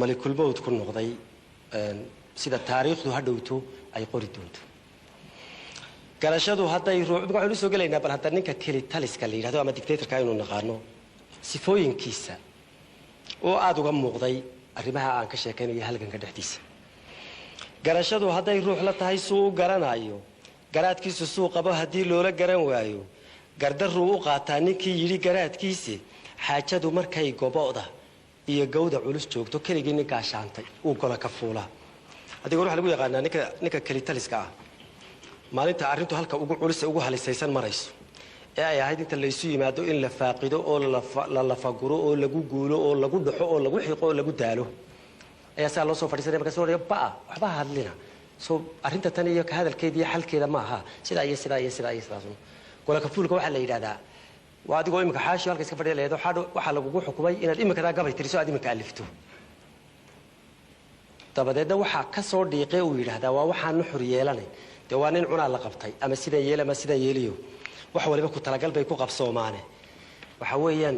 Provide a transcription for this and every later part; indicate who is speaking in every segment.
Speaker 1: Malikulmowd ku noqday, sida taariikhdu ha dhowto ay qori doonto. Garashadu hadday ruux, waxaynu usoo gelaynaa bal hadda ninka kelitaliska la yidhahdo ama dictatorka aynu naqaano sifooyinkiisa oo aada uga muuqday arrimaha aan ka sheekaynayo halganka dhexdiisa. Garashadu hadday ruux la tahay, suu u garanayo garaadkiisu suu qabo haddii loola garan waayo, gardarruu u qaataa ninkii yidhi garaadkiisi. Xaajadu markay gobo'da iyo gawda culus joogto, keligii nin gaashaantay uu gola ka fuulaa. Adigoo waxaa lagu yaqaanaa ninka kelitaliska ah, maalinta arrintu halka ugu culus ee ugu halisaysan marayso ee ay ahayd inta laysu yimaado in la faaqido oo la lafaguro oo lagu guulo oo lagu dhaxo oo lagu xiqo oo lagu daalo, ayaa saa loo soo fadhiisanaya. Markaas odhanaya, "Ba'a, waxba ha hadlina, soo arrinta tan iyo ka hadalkeeda iyo xalkeeda ma aha sidaa iyo sidaa iyo sidaa iyo sidaas." Gola kafuulka waxaa la yidhahdaa waa adigoo iminka xaashi halka iska fadhiya leedo, waxaa lagugu xukumay inaad iminkadaa gabay tiriso, aad iminka alifto. Dabadeedna waxaa ka soo dhiiqee uu yidhaahdaa waa waxaan nuxur yeelanay. Dee waa nin cunaa la qabtay, ama sidan yeel ama sidan yeeliyo, wax waliba ku talagal bay ku qabsoomaane. Waxa weeyaan,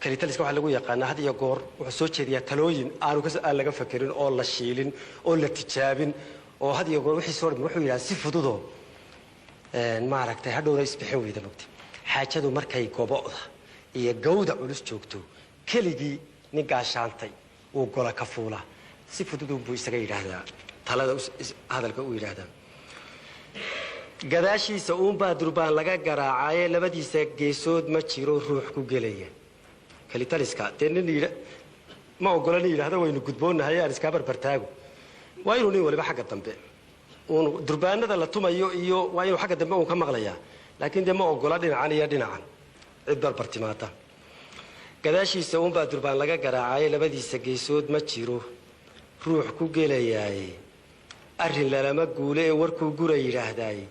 Speaker 1: kalitaliska waxaa lagu yaqaanaa had iyo goor wuxuu soo jeediyaa talooyin aanu aan laga fakerin oo la shiilin oo la tijaabin, oo had iyo goor wixii soo dhimi wuxuu yidhaha si fududoo maaragtay hadhowna isbixin weyda mogta. Xaajadu markay gobo'da iyo gawda culus joogto, keligii nin gaashaantay uu gola ka fuulaa. Si fududun buu isaga yidhaahdaa talada, hadalka uu yidhaahdaa. Gadaashiisa uunbaa durbaan laga garaacaye, labadiisa geesood ma jiro ruux ku gelaya. Kalitaliska dee nin yidha ma ogola nin yidhahdo waynu gudboonnahay, aan iskaa barbartaago. Waa inuu nin waliba xagga dambe uun durbaanada la tumayo iyo waa inuu xagga dambe uun ka maqlayaa, laakiin dee ma ogola dhinacan iyo dhinacan cid barbar timaata. Gadaashiisa uunbaa durbaan laga garaacaye, labadiisa geesood ma jiro ruux ku gelayaaye. Arrin lalama guule ee warkuu gura yidhaahdaaye,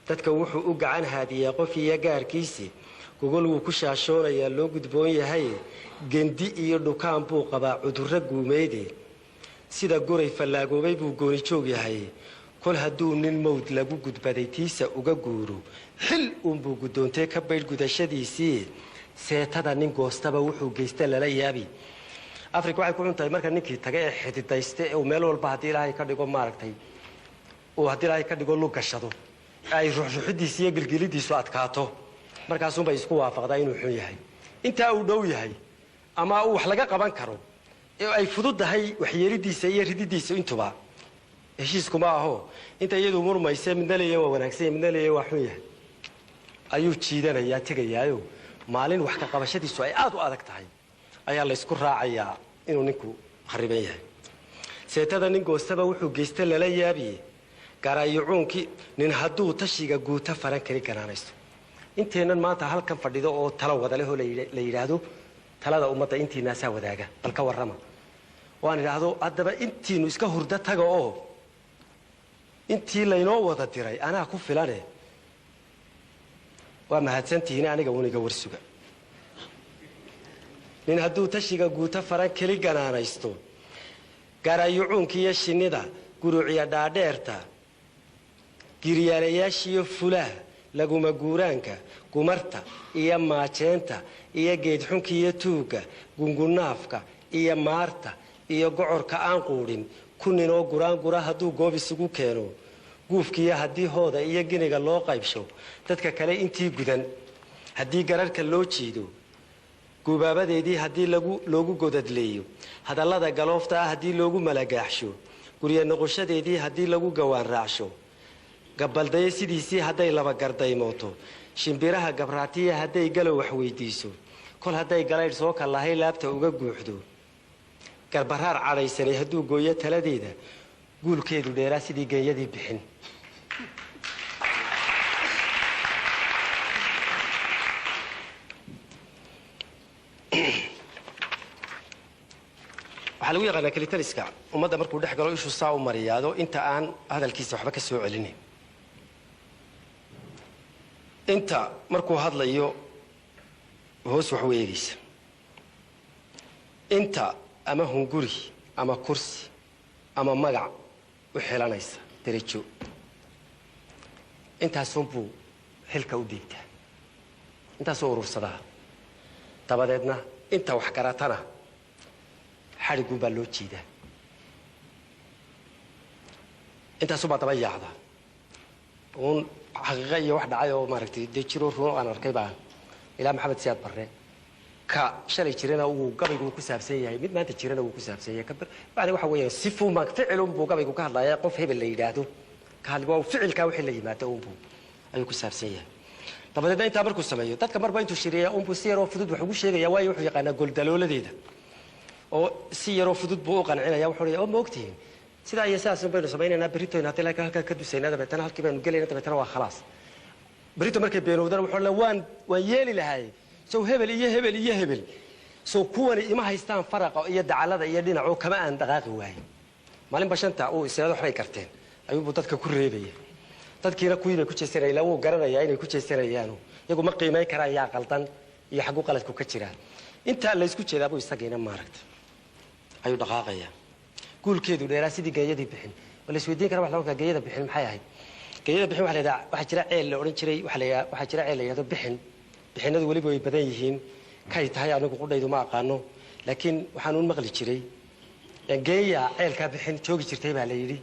Speaker 1: dadka wuxuu u gacan haadiyaa qof iyo gaarkiisi. Gogol wuu ku shaashoonayaa loo gudboon yahaye, gendi iyo dhukaan buu qabaa cudurro guumeede. Sida guray fallaagoobay buu gooni joog yahay. Kol hadduu nin mawd lagu gudbaday tiisa uga guuro, xil uunbuu guddoontee ka baydh gudashadiisii. Seetada nin goostaba wuxuu geysta lala yaabi. Africa waxay ku xun tahay marka ninkii taga ee xididayste ee uu meel walba haddii Ilaahay ka dhigo maaragtay uu haddii Ilaahay ka dhigo lug gashado, ay ruxruxidiisu iyo gilgilidiisu adkaato, markaasunbay isku waafaqdaa inuu xun yahay. Intaa uu dhow yahay ama uu wax laga qaban karo ee ay fududahay waxyeelidiisa iyo rididiisa, intuba heshiiskuma aho. Inta iyadu murmayse, midna leeya waa wanaagsan yahay, midna leeya waa xun yahay, ayuu jiidanayaa, tegayaayo. Maalin wax ka qabashadiisu ay aada u adag tahay ayaa laysku raacayaa inuu ninku khariban yahay. Seetada nin goostaba wuxuu geysta lala yaabiye. Garaayucuunkii nin hadduu tashiga guuta faran kali ganaanaysto. Inteennan maanta halkan fadhido oo talo wada leh oo la yidhaahdo talada ummadda intiinaasaa wadaaga, bal ka warrama, waan idhaahdo haddaba intiinu iska hurdo taga oo intii laynoo wada diray anaa ku filane, waa mahadsantihiin, aniga uniga warsuga. Nin hadduu tashiga guuto faran keli ganaanaysto, garayucuunkiiyo shinnida guruuciya dhaadheerta, giryaalayaashiyo fulaha laguma guuraanka, gumarta iyo maajeenta iyo geedxunkiiyo tuugga, gungunaafka iyo maarta iyo gocorka aan quudhin, ku ninoo guraangura hadduu goob isugu keeno, guufkiiyo haddii hooda iyo giniga loo qaybsho, dadka kale intii gudan haddii gararhka loo jiido, gubaabadeedii haddii loogu godadleeyo, hadallada galoofta ah haddii loogu malagaaxsho, gurya noqoshadeedii haddii lagu gawaan raacsho, gabaldayo sidiisii hadday laba gardaymooto, shimbiraha gabraatiya hadday galow wax weydiiso, kol hadday galaydh soo kallahay laabta uga guuxdo, garbaraar cadhaysanay hadduu gooyo taladeeda, guulkeedu dheeraa sidii genyadii bixin. Waxaa lagu yaqaanaa kelitaliska ummadda markuu dhex galo ishuu saa u mariyaado inta aan hadalkiisa waxba ka soo celinin. Inta markuu hadlayo hoos wax u eegaysa, inta ama hunguri ama kursi ama magac u xilanaysa derajo, intaasunbuu xilka u dhiibtaa, intaasuu urursadaa. Dabadeedna inta wax garatana Xadhiguun baa loo jiidaa, intaasubaa daba yaacda uun xaqiiqa iyo wax dhacay oo maaragtay dee jiroo run aan arkay baa ilaa Maxamed Siyaad Barre ka shalay jirana uu gabaygu ku saabsan yahay, mid maanta jirana uu ku saabsan yahay. Macni waxa weeyaan sifuuma ficilun buu gabaygu ka hadlayaa, qof hebel la yidhaahdo ka hadli waa ficilkaa wixii la yimaado unbuu ayuu ku saabsan yahay. Dabadeedna intaa markuu sameeyo dadka marba intuu shiriya unbuu si yaroo fudud wax ugu sheegaya, waayo wuxuu yaqaanaa goldalooladeeda oo si yaroo fudud buu u qancinaya. Wuxuu leeyahay oo ma ogtihiin sidaa iyo sidaas baynu samaynaynaa berritoyna haddii laakiin halkaa ka dusaynaa, dabeetana halkii baynu gelaynaa, dabeetana waa khalaas. Berrito markay beenowdana wuxuu leeyahay waan yeeli lahaay sow hebel iyo hebel iyo hebel, sow kuwani ima haystaan faraqa iyo dacalada iyo dhinaco kama aan dhaqaaqi waayo. Maalinba shanta uu isiraado waxbay garteen ayuunbuu dadka ku reebaya, dadkiina kuwii bay ku jeesanayaan, ilaa wuu garanayaa inay ku jeesanayaano iyagu ma qiimayn karaan yaa qaldan iyo xaggu qaladku ka jiraa. Intaa laysku jeedaa buu isagiina maaragta ayuu dhaqaaqayaa. Guulkeedu dheeraa sidii geeyadii bixin. Waa la isweydiin karaa wax la oran geeyada bixin maxay ahayd? Geeyada bixin waxa la yidhaha, waxaa jira ceel la odhan jiray, waxaa jira ceel la yidhahdo bixin. Bixinadu weliba way badan yihiin, kay tahay anigu qudhaydu ma aqaano, laakiin waxaan uun maqli jiray geeya ceelkaa bixin joogi jirtay baa la yidhi.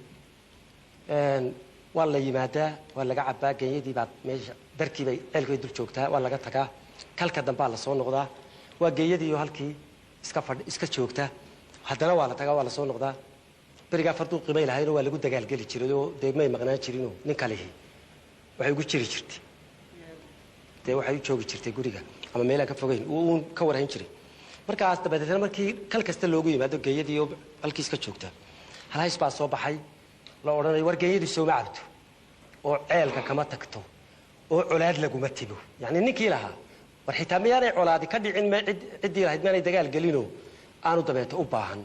Speaker 1: Waa la yimaadaa, waa laga cabbaa, geeyadii baa meesha darkii bay ceelkii bay dul joogtaa, waa laga tagaa, kalka dambaa la soo noqdaa, waa geeyadii oo halkii iska fadhi iska joogta, haddana waa la tagaa, waa la soo noqdaa. Berigaa farduu qiimay lahaynoo waa lagu dagaalgeli jiray oo dee may maqnaan jirinoo nin kalihi waxay ugu jiri jirtay, dee waxay u joogi jirtay guriga ama meelaan ka fogeyn uun ka warhayn jiray. Markaas dabadeetna markii kal kasta loogu yimaado geeyadii oo halkii iska joogta, halhays baa soo baxay la odhanayo war geeyadu sooma cabto oo ceelka kama tagto oo colaad laguma tibo. Yacni ninkii lahaa war xitaa miyaanay colaadi ka dhicin, ciddii lahayd miyaanay dagaal gelinoo aanu dabeeto u baahan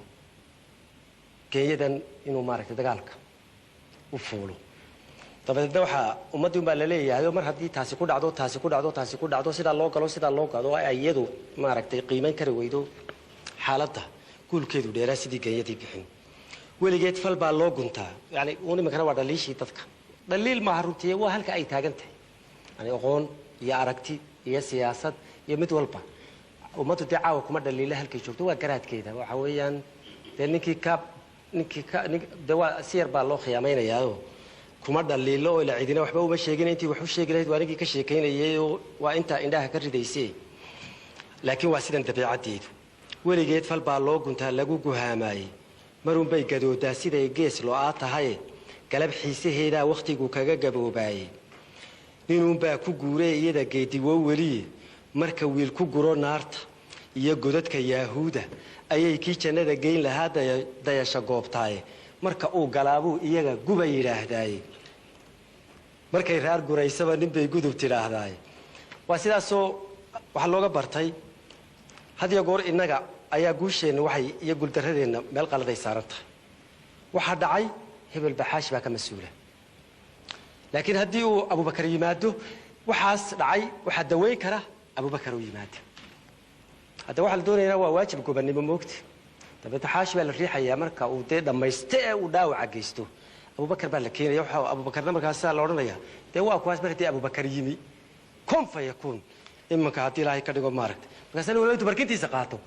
Speaker 1: geeyadan inuu maaragtay dagaalka u fuulo. Dabadeedna waxaa ummaddii unbaa laleeyahay mar haddii taasi ku dhacdo, taasi ku dhacdo, taasi ku dhacdo, sidaa loo galo, sidaa loo gado, ay iyadu maaragtay qiimayn kari weydo xaaladda, guulkeedu dheeraa sidii geeyadii bixin. Weligeed fal baa loo guntaa, yacni uun iminkana waa dhaliishii dadka. Dhaliil maaha runtii, waa halka ay taagan tahay, yani aqoon iyo aragti iyo siyaasad iyo mid walba ummaddu dee caawa kuma dhaliila halkay joogto, waa garaadkeeda. Waxa weeyaan dee ninkii ka ninkii ka dee waa si yar baa loo khiyaamaynayaao kuma dhaliilo oo ila cidina waxba uma sheegin, intii wax u sheegi lahayd waa ninkii ka sheekaynayay oo waa intaa indhaha ka ridaysay. Laakiin waa sidan dabeecaddeedu, weligeed fal baa loo guntaa lagu guhaamaayey, marun bay gadoodaa siday gees loo-aa tahay, galab xiisaheedaa wakhtigu kaga gaboobaayey. Ninuunbaa ku guuree iyada geediwo weliye, marka wiil ku guro naarta iyo godadka yaahuuda ayay kii jannada geyn lahaa dayasho goobtaaye, marka uu galaabuu iyaga guba yidhaahdaaye, markay raar guraysaba ninbay gudub tidhaahdaaye. Waa sidaasoo waxaa looga bartay had iyo goor innaga ayaa guusheenna waxay iyo guuldarradeenna meel qaladay saaran tahay. Waxaa dhacay hebel baxaash baa ka mas-uula, laakiin haddii uu Abubakar yimaado waxaas dhacay waxaa daweyn kara Abubakar uu yimaado. Hadda waxaa la doonayaa waa waajib gobannimo moogta. Dabeetna xaashi baa la riixayaa marka uu dee dhammayste ee uu dhaawaca geysto, Abubakar baa la keenaya. Waxa Abubakarna markaasaa la odhanayaa dee waa kuwaas mar haddii Abubakar yimi kun fa yakuun iminka haddii Ilaahay ka dhigo maaragtay. Markaasa nin waliba intuu barkintiisa qaato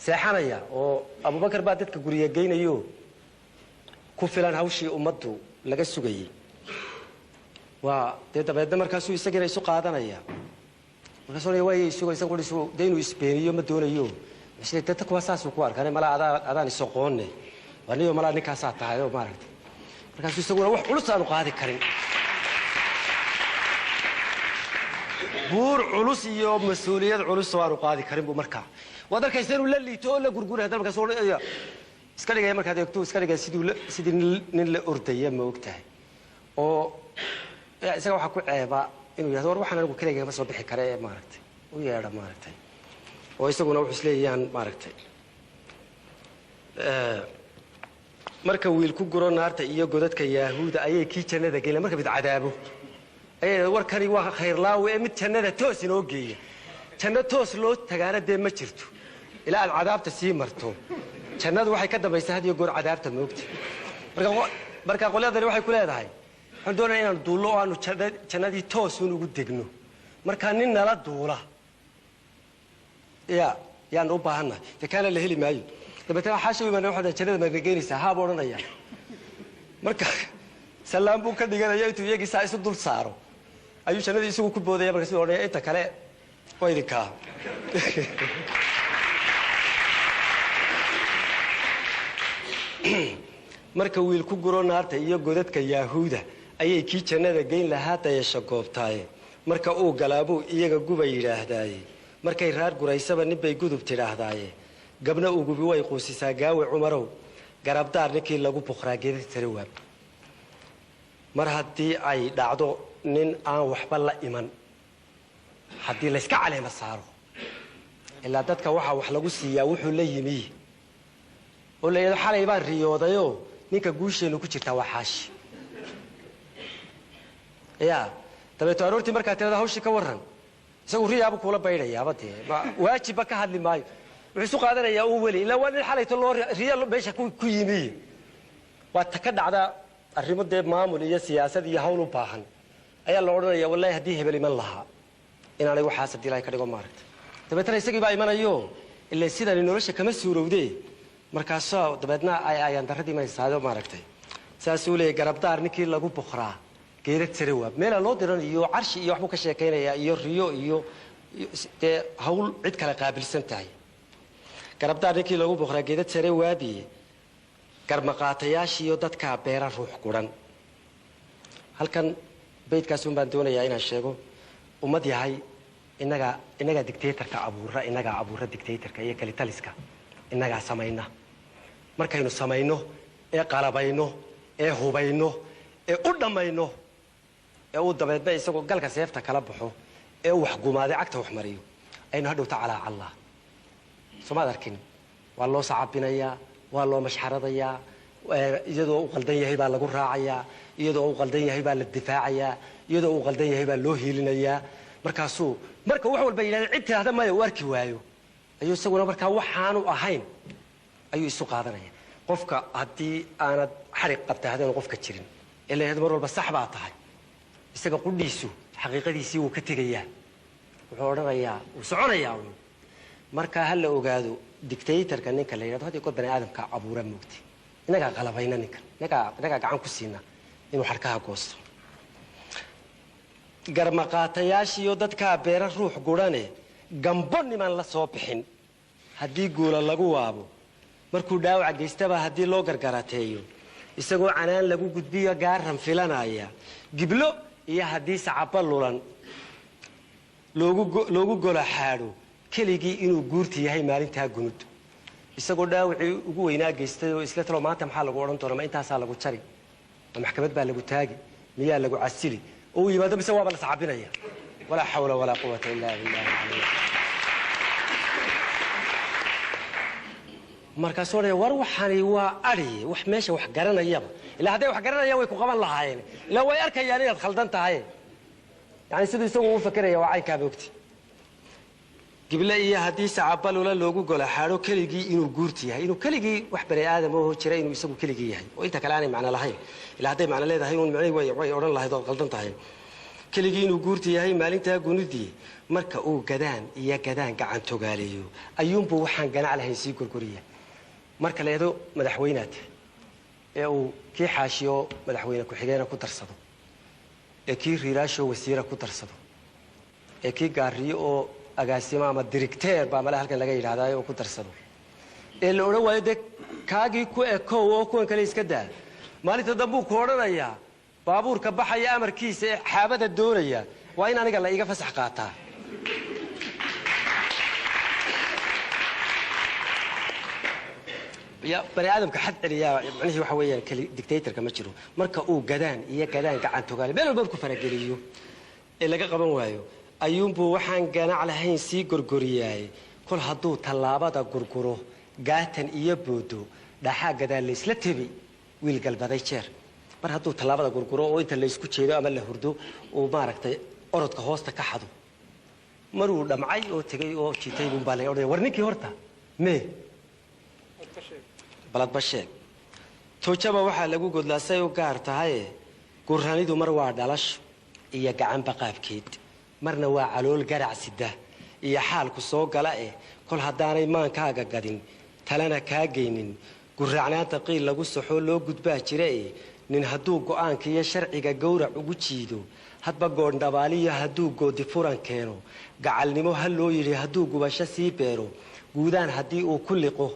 Speaker 1: seexanaya oo Abubakar baa dadka guriga geynayo ku filan hawshii ummaddu laga sugayey. Waa dee dabeedna markaasuu isagiina isu qaadanaya, markaasuu leeyahay waa isugo isagu isu dee inuu isbeeniyo ma doonayo, isle dadka kuwa saasuu ku arkaan malaa adaan isoqoonne waa niyo malaa ninkaasaa tahay oo maaragtay. Markaasuu isaguna wax culus aanu qaadi karin, buur culus iyo mas-uuliyad culus oo aanu qaadi karin buu markaa waad arkaysa inuu la liito oo la gurguray. Haddana markaasuu odhanaya iska dhigaya, markaad eegto iska dhigaya sidii nin la ordaya ma og tahay, oo isaga waxaa ku ceeba inuu yidhahdo war waxaan anigu keligay kama soo bixi kare ee maaragtay u yeedha maaragtay, oo isaguna wuxuu isleeyaan maaragtay. Marka wiil ku guro naarta iyo godadka yaahuuda ayay kii jannada geyn, marka mid cadaabo ayay warkani waa khayrlaawe ee mid jannada toos inoo geeya. Janno toos loo tagaana dee ma jirto ilaa aad cadaabta sii marto. Jannadu waxay ka dambaysaa had iyo goor cadaabta moogta. Marka qolyadani waxay ku leedahay waxaan doonayaa inaanu duullo oo aanu jannadii toosun ugu degno, marka nin nala duula ya yaanu u baahannahay, dee kaana la heli maayo. Dabeetana Xaashi u imaanaya, waxaa jannada ma geynaysaa haa buu odhanaya. Marka salaam buu ka dhiganaya, intuu iyagii saa isu dul saaro ayuu jannadii isagu ku boodaya. Marka siduu odhanaya inta kale waa idinkaa. Marka wiil ku guro naarta iyo godadka Yaahuuda ayay kii jannada geyn lahaa dayasho goobtaaye. Marka uu galaabuu iyaga guba yidhaahdaaye. Markay raar guraysaba ninbay gudub tidhaahdaaye. Gabna ugubi way quusisaa gaawe Cumarow. Garabdaar ninkii lagu buqraa geedad sare waab. Mar haddii ay dhacdo nin aan waxba la iman haddii layska caleema saaro, ilaa dadka waxaa wax lagu siiyaa wuxuu la yimi, oo la yidhahdo xalay baan riyoodayoo ninka guusheennu ku jirtaa waa Xaashi. Ya dabeeto aroortii markaa tirada hawshii ka warran, isagu riyaabu kuula baydhayaaba, dee waajibba ka hadli maayo, wuxuu isu qaadanayaa uu weli ilaa waa nin xalayto loo riya meesha ku yimi. Waa ta ka dhacda arrimo dee maamul iyo siyaasad iyo hawl u baahan ayaa la odhanaya wallahi haddii hebel iman lahaa inaanay waxaas haddii Ilahay ka dhigo maaragta. Dabeetana isagii baa imanayo, ilaa sidani nolosha kama suurowde. Markaasoo dabeedna ay ayaan darradii imanaysaado maaragtay. Saasuu leeyahy garabdaar ninkii lagu buqraa geedad sare waab. Meelaa loo diran iyo carshi iyo waxbuu ka sheekaynayaa iyo riyo iyo dee hawl cid kale qaabilsan tahay. Garabdaar ninkii lagu buqraa geedad sare waabiye. Garmaqaatayaashiiyo dadkaa beera ruux guran. Halkan baydkaas un baan doonayaa inaan sheego. Ummad yahay, innagaa innagaa dictatorka abuura, innagaa abuura dictatorka iyo kalitaliska, innagaa samayna. Markaynu samayno ee qalabayno ee hubayno ee u dhammayno ee uu dabeedna isagoo galka seefta kala baxo ee uu wax gumaaday cagta wax mariyo aynu hadhowta calaacallaa. Soomaad arkin? Waa loo sacabinayaa, waa loo mashxaradayaa, iyadoo u qaldan yahay baa lagu raacayaa, iyadoo u qaldan yahay baa la difaacayaa, iyadoo uu qaldan yahay baa loo hiilinayaa. Markaasuu marka wax walba yidhahda cid tidhahda maya uu arki waayo ayuu isaguna markaa waxaanu ahayn ayuu isu qaadanaya. Qofka haddii aanad xarig qabta haddaanu qofka jirin ee la yidhahdo mar walba sax baa tahay, isaga qudhiisu xaqiiqadiisii wuu ka tegayaa, wuxuu odhanayaa wuu soconayaa uun. Marka ha la ogaado dictatorka ninka la yidhahdo had iyo goor bani aadamka abuura moogti. Innagaa qalabayna ninkan, innagaa gacan ku siina inuu xadhkaha goosto. Garmaqaatayaashiiyo dadkaa beera ruux gurane gambo niman la soo bixin haddii guula lagu waabo. Markuu dhaawaca geystaba haddii loo gargarateeyo isagoo canaan lagu gudbiyo gaaran filanaya. Giblo iyo haddii sacaba lulan loogu gola xaadho keligii inuu guurti yahay maalintaa gunud. Isagoo dhaawacii ugu weynaa geystay oo isla talo maanta maxaa lagu odhan doona, ma intaasaa lagu jari, ma maxkamad baa lagu taagi, miyaa lagu casili, oo uu yimaado mise waaba la sacabinaya. Walaa xawla walaa quwata illaa billah. Markaasuu odhanaya war waxani waa adhi wax meesha wax garanayaba, ilaa hadday wax garanayaan way ku qaban lahaayeen, ilaa way arkayaan inaad khaldan tahay. Yani siduu isagu u fakeraya waa caynkaa moogti. Gible iyo haddii sacabalula loogu gola xaadho keligii inuu guurti yahay, inuu keligii wax bani aadam oo jira inuu isagu keligii yahay oo inta kale aanay macno lahayn, ilaa hadday macno leedahay uun macnihi way odhan lahayd ood qaldan tahay. Keligii inuu guurti yahay maalintaa gunudii. Marka uu gadaan iyo gadaan gacan togaaleeyo ayuunbuu waxaan ganac lahayn sii gorgoriya. Marka la eedo madaxweynaad ee uu kii Xaashiyo madaxweyne ku-xigeena ku darsado, ee kii Riiraasho wasiira ku darsado, ee kii Gaariyo oo agaasimo ama directeur baa male halkan laga yidhahdaay oo ku darsado, ee la odhan waayo dee kaagii ku ekow oo kuwan kale iska daa, maalinta dambuu ku odhanayaa baabuurka baxaya amarkiisa ee xaabada doonaya waa in aniga la iiga fasax qaataa. Ya bani aadamka xad celiyaa macnihii waxa weeyaan keli dictatorka ma jiro. Marka uu gadaan iyo gadaan gacan togaale meel walba ku farageliyo ee laga qaban waayo ayuunbuu waxaan ganac lahayn sii gorgoriyaay. Kol hadduu tallaabada gurguro gaatan iyo boodo dhaxaa gadaal laysla tebi wiil galbaday jeer. Mar hadduu tallaabada gurguro oo inta laysku jeedo ama la hurdo uu maaragtay orodka hoosta ka xado, maruu dhamcay oo tegey oo jitay buunbaa la odhanaya war ninkii horta mee baladba sheeg. Toojaba waxaa lagu godlaa say u gaar tahaye gurranidu mar waa dhalasho iyo gacanba qaabkeed, marna waa calool garac sida iyo xaalku soo gala eh. Kol haddaanay maankaaga gadin Talana kaa geynin guraacnaanta qiil lagu saxoo loo gudbaa jira e nin hadduu go'aanka iyo sharciga gowrac ugu jiido, hadba goondhabaaliyo hadduu goodi furan keeno, gacalnimo ha loo yidhi hadduu gubasho sii beero, guudaan haddii uu ku liqo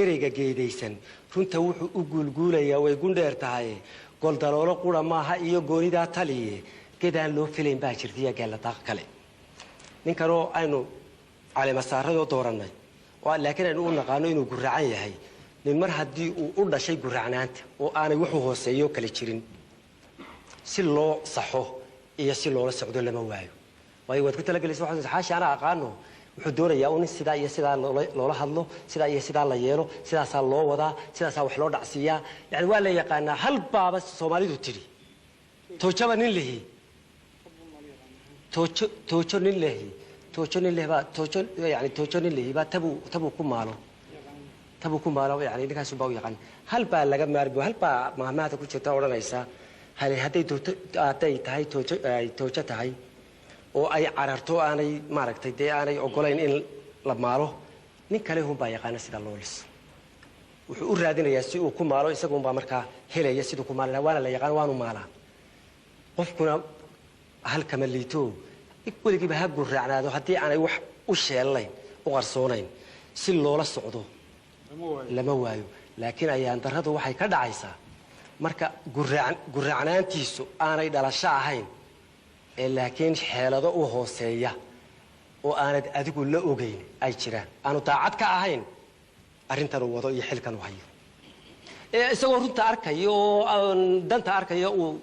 Speaker 1: ereyga geedaysan, runta wuxuu u guulguulayaa way gundheer tahay. Goldaloolo qura maaha iyo goonidaa taliye, gedaan loo filayn baa jirtaiyo geelladaaq kale. Ninkanoo aynu caleemasaaradoo doorannay oo laakiin aynu u naqaano inuu guraacan yahay, nin mar haddii uu u dhashay guraacnaanta oo aanay wuxuu hooseeyo kale jirin, si loo saxo iyo si loola socdo lama waayo. Waayo waad ku talagelaysa waxaad xaashi anaa aqaano, wuxuu doonayaa un in sidaa iyo sidaa loola hadlo, sidaa iyo sidaa la yeelo, sidaasaa loo wadaa, sidaasaa wax loo dhacsiiyaa. Yani waa la yaqaanaa. Hal baaba Soomaalidu tidhi, toojaba nin lihi, toojo toojo nin lehi, toojo nin leh baa toojo, yani toojo nin lihi baa tabuu ku maalo, tabuu ku maalo. Yani ninkaasun baa u yaqaan. Hal baa laga maarmi, hal baa mahmaahda ku jirta odhanaysa, hal hadday toojo, hadday tahay toojo, ay toojo tahay oo ay cararto, aanay maaragtay dee aanay ogolayn in la maalo, nin kale hunbaa yaqaana sida loo liso. Wuxuu u raadinayaa si uu ku maalo, isagunbaa markaa helaya siduu ku maali lahaa, waana la yaqaan, waanu maalaa. Qofkuna halkama liito, weligiiba ha guraacnaado, haddii aanay wax u sheelnayn u qarsoonayn, si loola socdo lama waayo. Laakiin ayaan darradu waxay ka dhacaysaa marka guraacnaantiisu aanay dhalasho ahayn ee laakiin xeelado u hooseeya oo aanad adigu la ogeyn ay jiraan, aanu daacad ka ahayn arrintan uu wado iyo xilkan uu hayo, ee isagoo runta arkaya oo aan danta arkaya uu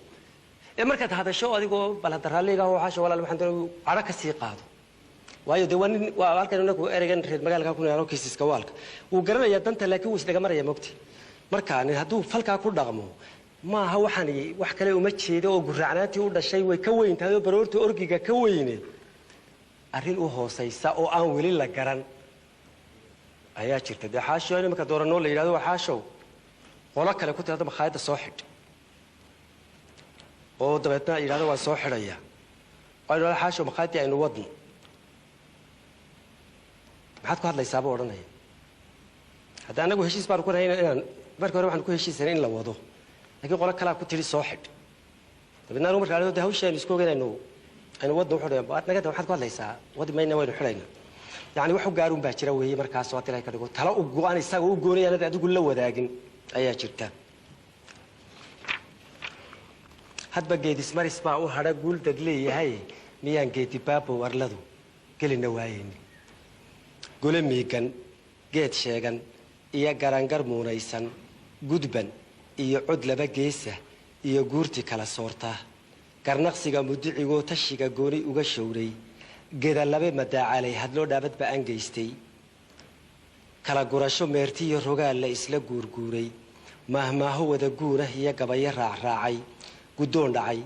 Speaker 1: ee markaad hadasho adigoo bal hadda raalliga waxaasha walaal waxaan doonay cadho ka sii qaado. Waayo dee waa nin, waa halkan inagu ereygan reer magaalka ku niraano kiisiska waalka, wuu garanayaa danta laakiin wuu isdhaga maraya mogti. Marka nin hadduu falkaa ku dhaqmo, maaha waxaan wax kale uma jeedo oo guraacnaantii u dhashay way ka weyn tahay oo baroorta orgiga ka weyne, arrin u hoosaysa oo aan weli la garan ayaa jirta. Dee xaasho iminka dooranoo la yidhahdo waa xaashow, qolo kale ku tirahdo makhaayadda soo xidh, oo dabeetna yidhahdo waan soo xidhaya, oo yidhahdo xaashow makhaayadii aynu wadno, maxaad ku hadlaysaaba odhanaya. Hadda anagu heshiis baanu ku nahay inaan markii hore waxaanu ku heshiisanay in la wado, laakiin qolo kalaa ku tidhi soo xidh. Dabeetna anigu markaa de hawshii aynu isku ogeyn aynu wadno, wuxuu dhahay naga da maxaad ku hadlaysaa, wadi mayna, waynu xidhaynaa. Yani wax u gaarun baa jira weeye. Markaasoo haddii ilahay ka dhigo talo u go-an isaga u goonaya aanad adigu la wadaagin ayaa jirta. Hadba geedismaris baa u hadha guuldad leeyahay, miyaan geedibaabo arladu gelina waayeynin? Gole miigan, geed sheegan iyo garangar muunaysan, gudban iyo cod laba geesa iyo guurti kala soorta, garnaqsiga mudicigoo tashiga gooni uga showray, gedalabe madaacalay hadloo dhaabadba aan geystay, kala gurasho meertiyo rogaal la isla guurguuray, maahmaaho wada guunah iyo gabayo raacraacay, guddoon dhacay,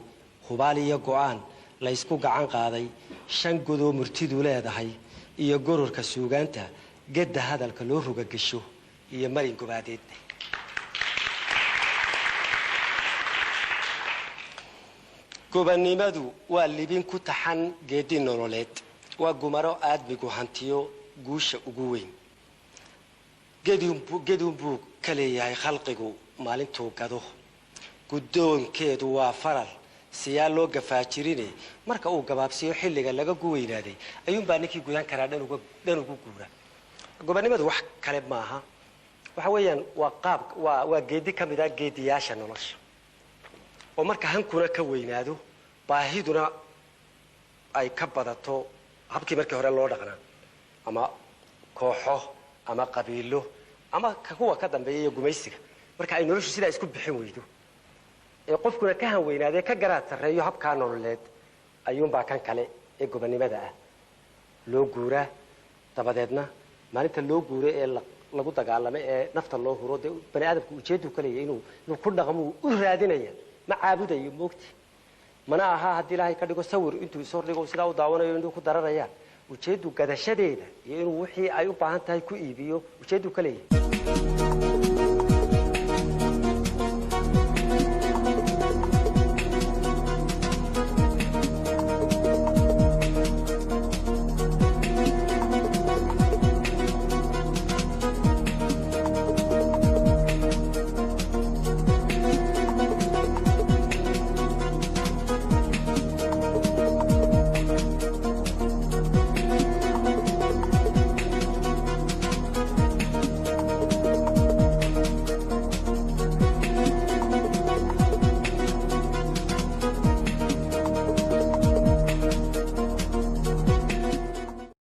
Speaker 1: hubaal iyo go'aan la ysku gacan qaaday, shan godoo murtidu leedahay iyo gororka suugaanta, gedda hadalka loo roga gesho iyo marin gobaadeed. Gobannimadu waa libin ku taxan geedi nololeed, waa gumaro aadmigu hantiyo guusha ugu weyn. Gedun buu ka leeyahay khalqigu maalintuu gado, guddoonkeedu waa faral siyaa loo gafaajirine, marka uu gabaabsiyo xilliga laga guweynaaday ayuunbaa ninkii gudan karaa dhan ugu guura. Gobannimadu wax kale maaha, waxa weeyaan waa qaab, waa geedi ka mid ah geediyaasha nolosha, oo marka hankuna ka weynaado, baahiduna ay ka badato habkii markii hore loo dhaqnaa, ama kooxo ama qabiilo ama kuwa ka dambeeya iyo gumaysiga, marka ay noloshu sidaa isku bixin weydo ee qofkuna ka hanweynaadee ka garaad sarreeyo habkaa nololeed, ayuunbaa kan kale ee gobannimada ah loo guuraa. Dabadeedna maalinta loo guuray ee lagu dagaalamay ee nafta loo huro, dee bani aadamku ujeedduu ka leeyahay inuu ku dhaqmo u raadinaya, ma caabudayo moogti, mana aha haddii Ilaahay ka dhigo sawir intuu ishor dhigo sidaa u daawanayo inuu ku dararayaan. Ujeeddu gadashadeeda iyo inuu wixii ay u baahan tahay ku iibiyo ujeedduu ka leeyahay.